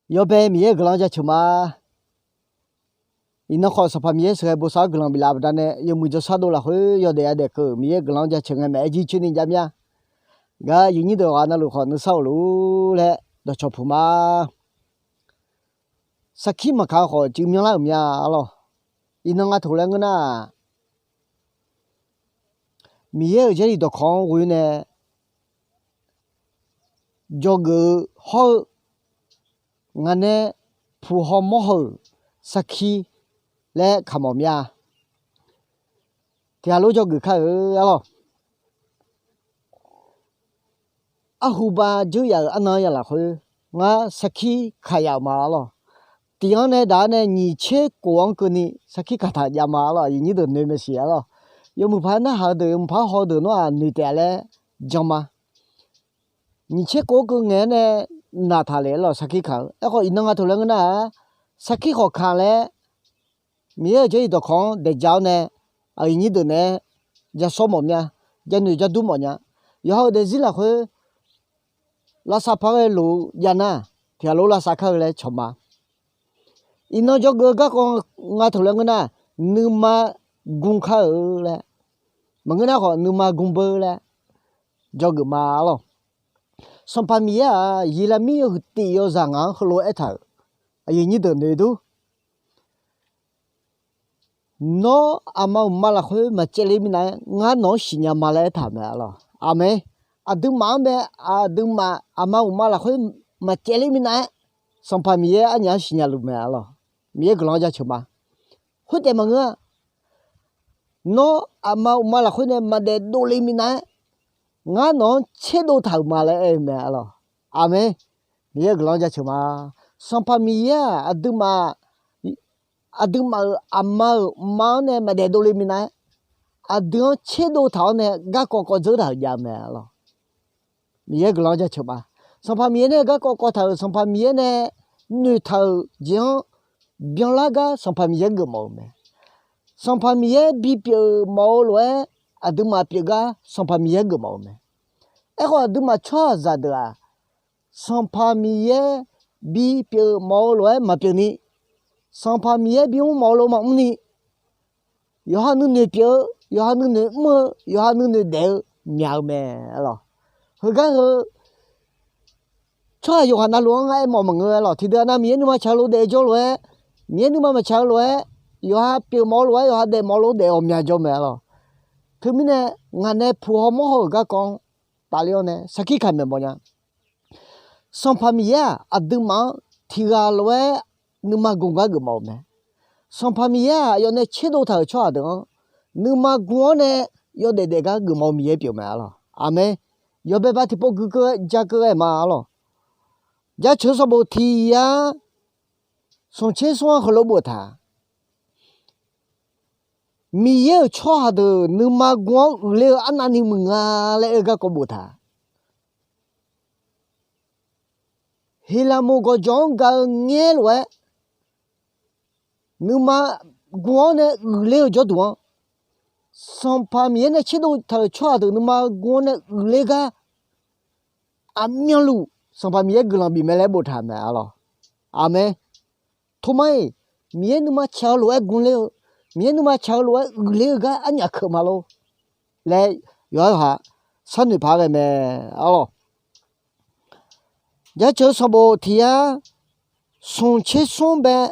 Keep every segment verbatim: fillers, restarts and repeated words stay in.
Yawbae Miqyaer-euq guiqlanq-anr jaceuq ma. Iqnan khawf Sanqpaq Miqyaer sheuqghae bosav-awr guiqlanq biflaf-eu baqdanae, yawmuiq jawrshar dov lafkhoer yawdaef yadaef keuv-euq Miqyaer-euq guiqlanq-anr jaceuq ngae maeq-aer jircoer ni jav mir-a. Gar yuifnyir deuq ghaq navluf khawf nuisar-euq luf-ur laer dawqcawq puq ma. Sarkir maqkaq-eu khawf cuiv myanrlar-euq mya arlawr. Iqnan nga taq laer ngeur nar-aq, Miqyaer-euq Jarlif dawqkawq-anr ghoe nae dzawgeuf-eu hawr-eu ngaq nae puq haw mawr haw-euq sarkir laer kaq mawf mya. Tiqghaq lof dzawgeuf kar-eu arlawr. Arhu ba dzeur yaf-euq arnan-anr ya lafkhoer ngar sarkir kaq yaf-euq ma arlawr. Tiq-anr nae daq-anr nae nyiq tser kof-anr keuvni sarkir kaq taq jav ma arlawr. Aqyuif nyir deuq noeq maeqsiq arlawr. Yawmuiq paq-aer narhaq-eu deuq, yawmuiq paq-aer haw-eu deuq nawr-aq noeq taef laer jan ma. Nyiq tser kof-anr keuv ngaeq-anr nae naq taq lef arlawr, sarkir kaq-eu. Aerkhawf iqnan nga taq laer ngeur nar-aq, sarkir khawf kaq laer Miqyaer-euq Jarlif dawqkawq-anr daeq ja-awr nae, aqyuif nyir deuq naeq-aer ja sawr mawf mya, ja noeq ja dur mawf nya. Yawqha-euq daefzir lafkhoer lavsav paq ghae lof-eu jav nar, tiqghaq lof lavsav kar-eu laer cawq ma. Iqnan dzawgeuf-eu garkawv nga taq laer ngeur nar, nuima gu kar-eu laer, maqngeur nar khawf nuima gu beu laer dzawgeuf ma arlawr. Sanqpaq Miqyaer-aq, Yeqlaqmir yawhuiq tif yawzaq ngaq-anr heulof-aer aertaq-euq, aqyuif nyir deuq noeq dur. Nawr aqma uqma lafkhoer maqcaevler minav-aer, ngar nawq-anr siqnya ma laer aertaq-euq mae arlawr. Aqmeq. Aqduimaf-anr bae, aqduimaf aqma uqma lafkhoer maqcaevler minav-aer, Sanqpaq Miqyaer arnyaf-anr siqnya luf mae arlawr. Miqyaer guiqlanq-anr jaceuq ma. Khoertaef maqngeur-a. Nawr aqma uqma lafkhoer nae maqdaef dovle minav-aer, ngar nawq-anr tserdov taq-euq ma laer aer-eu mae arlawr. Aqmeq. Miqyaer guiqlanq-anr jaceuq ma. Sanqpaq Miqyaer-aq, aqduimaf, aqduimaf-euq aqma-euq ma-anr nae maqdaef dovle minav-aer, aqdui-anr tserdov taq-awr nae garkawv kawv dzeur taq-euq jav-eu mae arlawr. Miqyaer guiqlanq-anr jaceuq ma. Sanqpaq Miqyaer nae garkawv kawv taq-euq, Sanqpaq Miqyaer nae noeqtaq-euq jeq-anr byanlar gar Sanqpaq Miqyaer geufmawf-eu mae. Sanqpaq Miqyaer bipyeuf mawf-eu lof-aer aqduimaf pyeuf gar Sanqpaq Miqyaer geufmawf-eu mae. Aerkhawf aqduimaf tsawrhaqzaq deuq-aq, Sanqpaq Miqyaer bipyeuf mawf-eu lof-aer maqpyeuf ni, Sanqpaq Miqyaer bimr mawf-eu lof maqmr ni, yawqha nuinoeq pyeuf-eu, yawqha nuinoeq mr-eu, yawqha nuinoeq daef-eu myaq-eu mae arlawr. Heugar heu tsawrhaq yawqghaq navluf-anr ngar aermawf maqngeur arlawr. Tiqdeuq nav Miqyaer nuima tsaq-eu lof daef jawr lof-aer, Miqyaer nuima maqtsaq-eu lof-aer, yawqha pyeuf mawf-eu lof-aer, yawqha daef mawf-eu lof daef ghawqmya jawr mae arlawr. Teumirnae ngaq nae puq haw mawr haw-euq garkawv-anr tafler-awr nae sarkir kaq maeq mawf nya. Sanqpaq Miqyaer-aq, aqduimaf-anr tiqghaq lof-aer nuima gu gar geufmawf-eu mae. Sanqpaq Miqyaer-aq, aqyawf nae tserdov taq-euq tsawrhaq deuq-anr nuima gu-awr nae yawdaef daef gar geufmawf-eu Miqyaer pyeuf mae arlawr. Aqmeq. Yawbae ba tiqpov gui keuv-aer ja keuv ghae ma arlawr. Jaceuq sanqbof tiq yar smq tser smr-anr heulof boftaq, Miqyaer-euq tsawrhaq deuq nuima gu-awr uiqler-eu arnavni muiq nga laer oe garkawv boftaq, Heqlaqmoq gawqjawq-anr ga-eu ngaer lof-aer, nuima gu-awr nae uiqler-eu jawrduq-anr, Sanqpaq Miqyaer nae tserdov taq-euq tsawrhaq deuq nuima gu-awr nae uiqler gar aqmyanluf Sanqpaq Miqyaer guiqlanq bif mae laer boftaq mae arlawr. Aqmeq. Tomar-iq, Miqyaer nuima tsaq-eu lof-aer guler-eu, Miqyaer nuima tsaq-eu lof-aer uiqler-eu gar arnyaf keuv ma lor laer yawqha yawqha sharnoeq paq-aer ghae mae arlawr. Jaceuq sanqbof tiq yar smq tser smr bae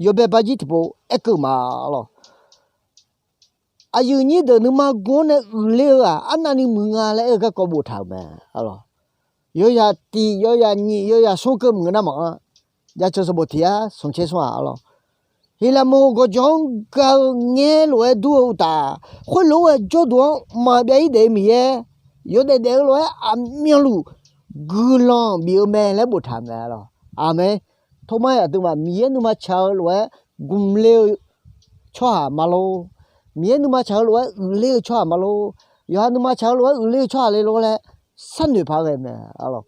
yawbae ba jir tiqpov aerkeuv ma arlawr. Aqyuif nyir deuq nuima gu-anr nae uiqler-eu-aq arnavni muiq nga laer aer-eu garkawv boftaq-euq mae arlawr. Yawzaq tiq, yawzaq nyiq, yawzaq smr keuv maqngeur nar maqanr. Jaceuq sanqbof tiq yar smq tser smr-aq arlawr. Heqlaqmoq gawqjawq-anr ga-eu ngaer lof-aer dur-eu uqtaf, khoerlof-aer jawrduq-anr maqbyav-ir daef-eu Miqyaer, yawdaef daef-eu lof-aer aqmyanluf guiqlanq bif-eu mae laer boftaq mae arlawr. Aqmeq. Tomar-iq aqduimaf Miqyaer nuima tsaq-eu lof-aer gmqler-eu tsawrhaq ma lor. Miqyaer nuima tsaq-eu lof-aer uiqler-eu tsawrhaq ma lor. Yawqha nuima tsaq-eu lof-aer uiqler-eu tsawrhaq le lor laer sharnoeq paq-aer ghae mae arlawr.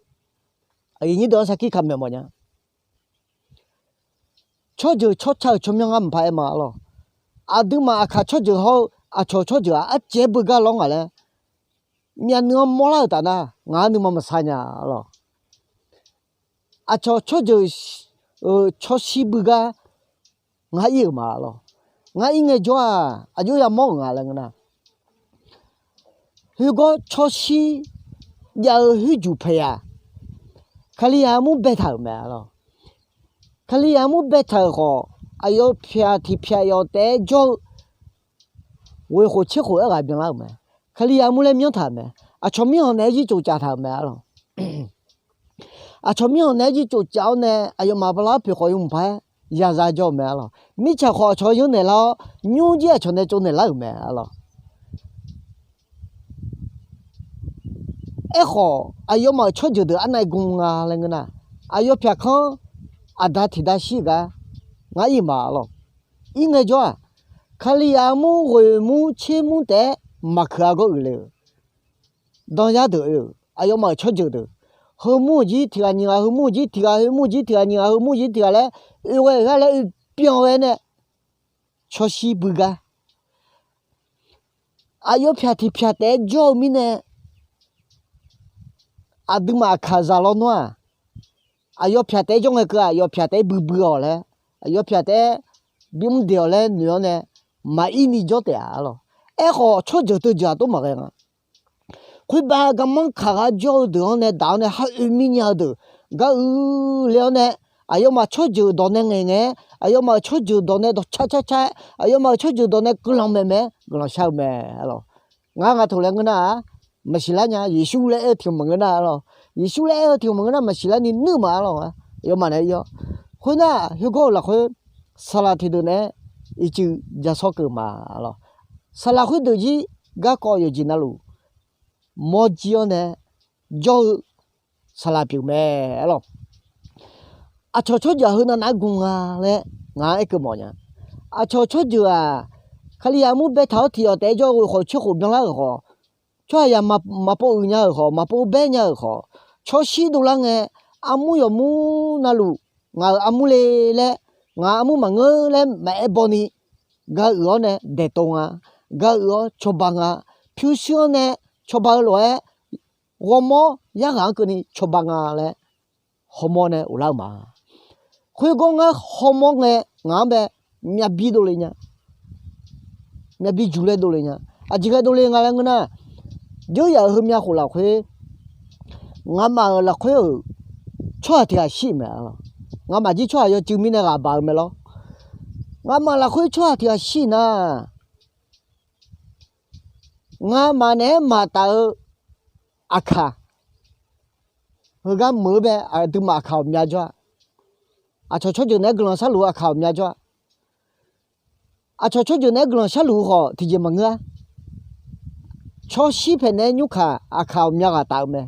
Aqyuif nyir deuq-anr sarkir kaq maeq mawf nya. Tsawrjeuq tsawrca-euq tsawrmyanr ngar mqpaq aer ma arlawr. Aqduimaf aqkaq tsawrjeuq hawr-eu aqcawq tsawrjeuq-aq arcaev-aer beugar lawr ngaq laer myavnuiv-anr mawrlar-euq taf nar ngaq-anr nuima maqsar nya arlawr. Aqcawq tsawrjeuq tsawrshir bui gar ngar ir-euq ma lawq. Ngar ir ngaejawr-aq, aqjox yamawr-euq nga laer ngeur nar, khoergawr tsawrshir jav-eu khoerjuq paeq-aq, Kalizaq armur baetaq-euq mae lawq. Kalizaq armur baetaq-euq khawf, aqyawf pyaq tiqpyaq yawf taef-aer jawr-eu ghoeq khof tser khof-aer ghaq byanlar-euq mae. Kalizaq armur laer myanrtaq-euq mae. Aqcawq mirkhanq naeq-aer jir tsofcaf taq-euq mae lawq. Aqcawq mirkhanq naeq-aer jir tsofcaf-awr nae aqyawfmaf bala-awr poeq khawf yawmuiq paq-aer yaza jawr-eu mae lawq. Mirtsaq khawf aqcawq-anr yanrnaeq lar-awr, nymrjir aqcawq nae tsovnaeq lar-euq mae lawq. Aerkhawf, aqyawfmaf-euq tsawrjeuq deuq arnav ir gu nga laer ngeur nar, aqyawf pyaq kanr aqda tiqda shir-eu gar ngar ir ma lawq. Ir ngaejawr-aq, Kalizaq armur ghoeq mur tser mur taef-aer maqkeuq-a gawr uiqle-euq, danyar deuq oe-euq aqyawfmaf-euq tsawrjeuq deuq, heumur-euq jir tiq ghaq nyiq ghaq, heumur-euq jir tiq ghaq, heumur-euq jir tiq ghaq nyiq ghaq, heumur-euq jir tiq ghaq laer oe ghae-euq gar laer oe byan ghae nae, tsawrshir bui gar aqyawf pyaq tiqpyaq taef-aer jawr-eu mirnae, aqduimaf aqkaq zaq lawnmr-aq, aqyawf pyaq taef-aer jawr ngae keuv-aq, aqyawf pyaq taef-aer buibui-awq laer, aqyawf pyaq taef-aer bimr deq-awq laer noeq-awr nae, maqir ni jawr taef-a lawq. Aerkhawf, tsawrjeuq teujeuq-aq tov maqghae nga. Khoerbav garmanr kaq gar jawr-eu deuq-anr nae daq-awr nae har oe mir nya-eu deuq gar uiqle-awr nae, aqyawfmaf tsawrjeuq dawq nae ngaeq ngae-aer, aqyawfmaf-euq tsawrjeuq dawq nae dawqcar car car-aer, aqyawfmaf-euq tsawrjeuq dawq nae guiqlanq maeq maeq-aer guiqlanq shar-eu mae lawq. Ngar nga taq laer ngeur nar-aq, maqsiq lar nya. Yeqsur laer aer-eu tiq maqngeur nar lawq. Yeqsur laer aer-eu tiq maqngeur nar, maqsiq lar ni nuir ma lawq. Aqyawfmaf naeq-aer ir-awr, khoernar, heugar-euq lafkhoer saqlaq tiqdeuq naeq-aer ircuf ja sawr keuv ma lawq. Saqlaq khoerdeuq jir garkawv yawqjeq navluf mawrjir-awr nae jawr-eu saqlaq pyeuf mae lawq. Aqcawq tsawrjeuq-aq heunav nav-aer gu nga laer ngaq-anr aer keuv mawf nya. Aqcawq tsawrjeuq-aq, Kalizaq armur baetaq-awr tiq yawf taef-aer jawr-eu ghoeq khof tser khof byanlar-euq khawf, tsawrhaq yaq maqpov uiq nya-euq khawf, maqpov baer nya-euq khawf, tsawrshir dovlar ngae, armur yawqmur navluf ngaq-euq armur le laer, ngaq-euq armur maqngeur laer maqaer baw ni, gaq uiq-awr nae daeqtov nga, gaq uiq-awr cawba nga, pyurshuir-anr nae cawba-eu lof-aer, ghawrmawr yarghaq-anr keuvni cawba nga laer hawmawr nae ghoflar-eu ma. Khoergawr ngar hawmawr ngae ngaq-anr bae myavbir dovle nya, myavbir juq laer dovle nya. Aqjeq ghae dovle nga laer ngeur nar, jeuryaq-euq heumyav khof lafkhoer, ngamaf-euq lafkhoer-euq tsawrhaq tiq ghaq shir-euq mae lawq. Ngamaf jir tsawrhaq yawcuiv mirnae ghaq baq-eu mae lawr. Ngamaf lafkhoer tsawrhaq tiq ghaq shir nar, ngamaf naeq-aer maqtaf-eu aqkaq, heugar meuq-eu bae aqduimaf aqkaq ghawqmya jawr-a. Aqcawq tsawrjeuq naeq-aer guiqlanq sharluf-eu aqkaq ghawqmya jawr-a. Aqcawq tsawrjeuq naeq-aer guiqlanq sharluf-eu khawf tiqjeq maqngeur-a. Tsawrshir paeqnaeq-aer nymrkaq aqkaq ghawqmya ghaq taf-eu mae.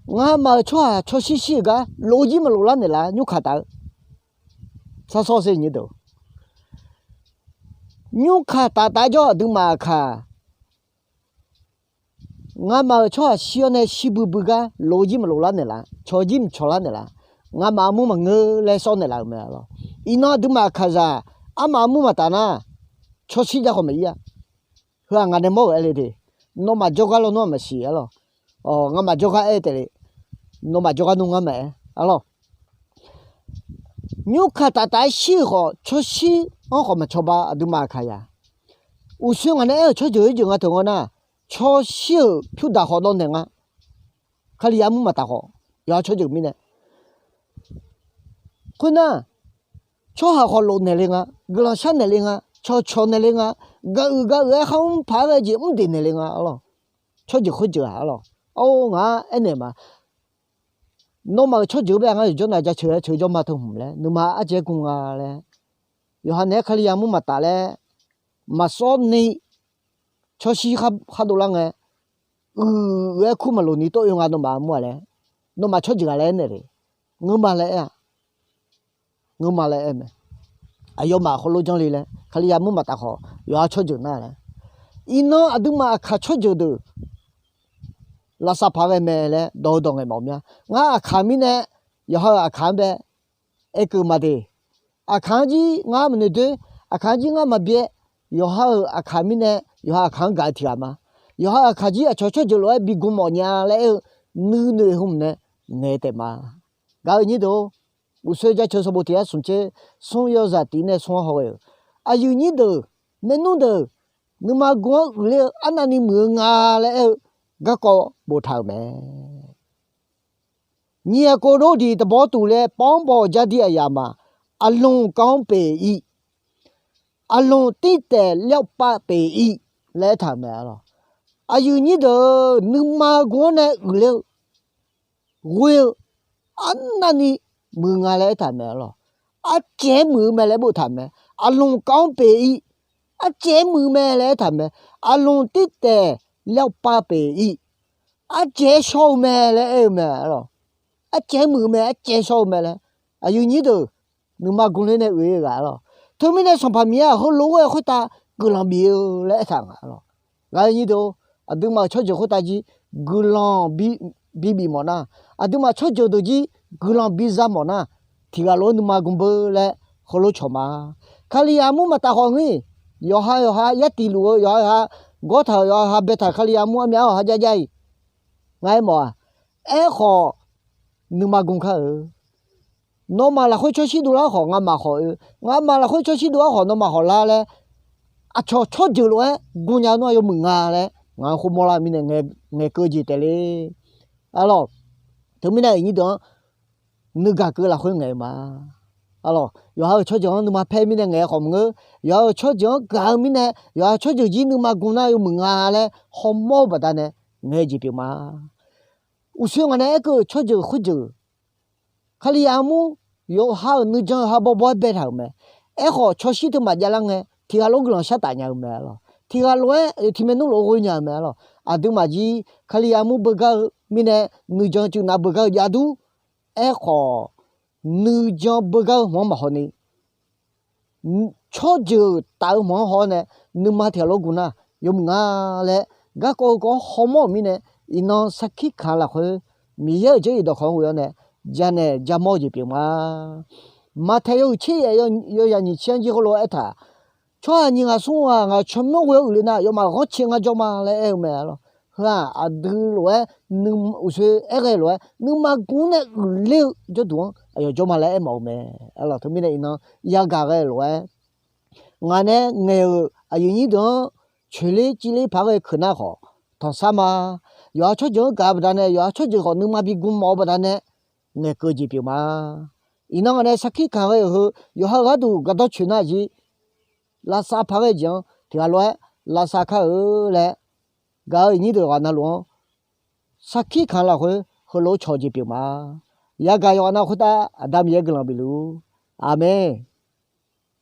Ngamaf-euq tsawrhaq tsawrshir shir-euq gar lof-eu jir maqlof lar naeqlaf nymrkaq taf-eu. Sarsawr se nyirdeuq, nymrkaq taf taf-aer jawr aqduimaf aqkaq, ngamaf-euq tsawrhaq shir-awr nae shir buibui gar lof-eu jir maqlof lar naeqlaf, cawq-eu jir maqcawq lar naeqlaf, ngamaf armur maqngeur laer sawr naeqlaf-euq mae lawq. Iqnan aqduimaf aqkaqzaq armaf armur maqtaf nar, tsawrshir jav khawf maqir-a. Heu-aq ngaq nae mawr-euq aer le de. Nawmaf jawrgar lawnmr-aq maqsiq-aer lawq. Ngamaf jawrgar aer taef le. Nawmaf jawrgar nmr ngar maqaer-a lawq. Nymrkaq taf taf-aer shir-euq khawf, tsawrshir-anr khawf maqcawba aqduimaf aqkaqzaq. Uqshoe ngaq nae aer-euq tsawrjeuq oer jeuq nga teu ngawr nar, tsawrshir-euq pyurdaq khawf dawv naeq nga. Kalizaq armur maqtaf khawf, yawqha tsawrjeuq mirnae. Khoernar, tsawrhaq khawf lof naeqle nga, guiqlanq shar naeqle nga, cawqcawq naeqle nga, gaq uiq gaq uiq-aer kharmr paq-aer ghae jeq mr deq naeqle nga lawq. Tsawrjeuq khoerjeuq-aq lawq. Or, ngaq-anr aernaeq ma. Nawmaf-euq tsawrjeuq bae ngar yawqjawr nav jaceuq-aer ceuq jawr ma teu hmq laer nuima arjeq-aer gu nga laer, yawqha naeq-aer Kalizaq armur maqtaf laer maqsawr ni, tsawrshir khar dovlar ngae, uiq-aer kur maqloq ni tov oe nga nawmaf armur-aq laer, nawmaf tsawrjeuq-aq laer aernaeq le. Ngeurma laer aer-a. Ngeurma laer aer mae. Aqyawfmaf heulof janr le laer, Kalizaq armur maqtaf khawf yawqha tsawrjeuq nar laer. Iqnan aqduimaf aqkaq tsawrjeuq deuq lavsav paq ghae mae laer dawq-eu dawq ngaeq mawf mya. Ngar aqkaq mirnae, yawqha-euq aqkaq-anr bae aerkeuv ma de. Aqkaq-anr jir ngar maqnoeq doer, aqkaq-anr jir ngar maqbyaer, yawqha-euq aqkaq mirnae, yawqha aqkaq-anr gaq-eu tiq ghaq ma. Yawqha aqkaq jir aqcawq tsawrjeuq lof-aer bi gu mawf nya laer aer-eu nuinoeq hmq nae ngaeq taef ma. Gaq-eu nyir deuq-or, Uqsoer Jaceuq sanqbof tiq yar smq tser smr yawzaq tiq nae smr-anr haw ghae-euq, aqyuif nyir deuq, maernmr deuq, nuima gu-anr uiqler-eu arnavni muiq-eu nga laer aer-eu garkawv boftaq-euq mae. Nyiq aqkov dov diq taqbawr tuq laer paw-anr baw-euq jardir aqyaf ma. Aqlmq kav-anr pyeuf-ir, aqlmq tirtaef lyarpav pyeuf-ir laer aertaq-euq mae arlawq. Aqyuif nyir deuq-euq nuima gu-anr nae uiqler-eu ghoe-eu arnavni muiq nga laer aertaq mae arlawq. Arcaev-aer muiq-eu mae laer boftaq mae. Aqlmq kav-anr pyeuf-ir, arcaev-aer muiq-eu mae laer aertaq mae. Aqlmq tirtaef lyarpav pyeuf-ir, arcaev-aer shawr-eu mae laer aer-eu mae arlawq. Arcaev-aer muiq-eu mae, arcaev-aer shawr-eu mae laer. Aqyuif nyir deuq, nuima gu ler nae uiq-ir-eu ghaq arlawq. Teumirnae Sanqpaq Miqyaer-aq heulof-aer khoertav guiqlanq bif-eu laer aertaq nga arlawq. Gaq-eu nyir deuq, aqduimaf-euq tsawrjeuq khoertav jir guiqlanq bibif mawf nar, aqduimaf tsawrjeuq deuq jir guiqlanq biza mawf nar, tiq ghaq lof-aer nuima gu beur laer heulof cawq ma. Kali armur maqtaf khawf ngir, yawqha yawqha yar tiq luf-eu yawqha yawqha gawr taq-euq yawqha yawqha baetaq-euq Kali armur armyav-anr yawqha jar jar-iq ngar aermawf-aq, aerkhawf nuima gu kar-eu. Nawmaf lafkhoer tsawrshir dovlar khawf ngamaf khawf oe, ngamaf lafkhoer tsawrshir dovlar khawf nawmaf khawf lar laer, aqcawq tsawrjeuq lof-aer gu nya-eu nar yawmuiq nga laer ngaq-anr khoermawr lar-eu mirnae ngaeqkeuv jeq taef le. Arlawq, teumirnae aqyuif nyir deuq-anr nuigaq keuv lafkhoer ngaeq-eu ma. Arlawq, yawqha-euq tsawrjeuq-anr nuima paer mirnae ngaeq-eu khawf maqngeur. Yawqha-euq tsawrjeuq-anr gaq-eu mirnae yawqha tsawrjeuq jir nuima gu nar yawmuiq nga laer hawmawr-eu baqdanae ngaeq-eu jeq pyeuf ma. Uqshoe ngaq nae aerkeuv-euq tsawrjeuq khoerjeuq, Kali armur yawqha-euq nuijan-eu ha bawbaw-aer baetaq-euq mae. Aerkhawf tsawrshir teu maqjav lar ngae tiq ghaq lof-aer guiqlanq shar taf nya-eu mae arlawq. Tiq ghaq lof-aer tiq maernmr lof-aer ghoe nya-eu mae arlawq. Aqduimaf jir Kali armur beugar-eu mirnae nuijan cuiv nav beugar-eu jav dur. Aerkhawf nuijan beugar-eu hmq-anr maqhaw ni, tsawrjeuq taf-eu hmq-anr haw-awr nae nuima tiq ghaq lof-aer gu nar yawmuiq nga laer garkawv heukawv-anr hawmawr-euq mirnae, iqnan sarkir kaq lafkhoer Miqyaer-euq jarlif dawqkawq-anr ghoe-awr nae janaeq jamawr-eu jeq pyeuf ma. Maqtaeq yawhuiq tser yaef yawzaq nyiq tser-anr jir heulof-aer aertaq, tsawrhaq nyiq ghaq smr ghaq ngaq-euq tsawrmyanr ghoe-awr uiqle nar yawmaf ghanrcae ngar jawr ma laer aer-eu mae arlawq. Heu-aq aqdui lof-aer, uqshoe aer ghae lof-aer nuima gu nae uiqler-eu jawrduq-anr aqyawf jawr ma laer aermawf-eu mae arlawq. Teumirnae iqnan yagaq ghae lof-aer ngaq nae ngaeq-euq aqyuif nyir deuq-anr coeqler civler paq-aer ghae keuq nar khawf tanqsar ma. Yawqha tsawrjeuq-anr gaq-eu baqdanae yawqha tsawrjeuq khawf nuima bi gu mawf-eu baqdanae ngaeqkeuv jeq pyeuf ma. Iqnan ngaq nae sarkir kaq ghae-euq heu yawqha-euq gharduq gardanr coeq nar jir lavsav paq ghae jeq-anr tiq ghaq lof-aer lavsav kar-eu laer gaq-eu aqnyir deuq ghaq navluf-anr sarkir kaq lafkhoer heulof-aer cawq jeq pyeuf ma. Yagaq yawqghaq nav khoertav Aqda Miqyaer guiqlanq bifluf-ur. Aqmeq.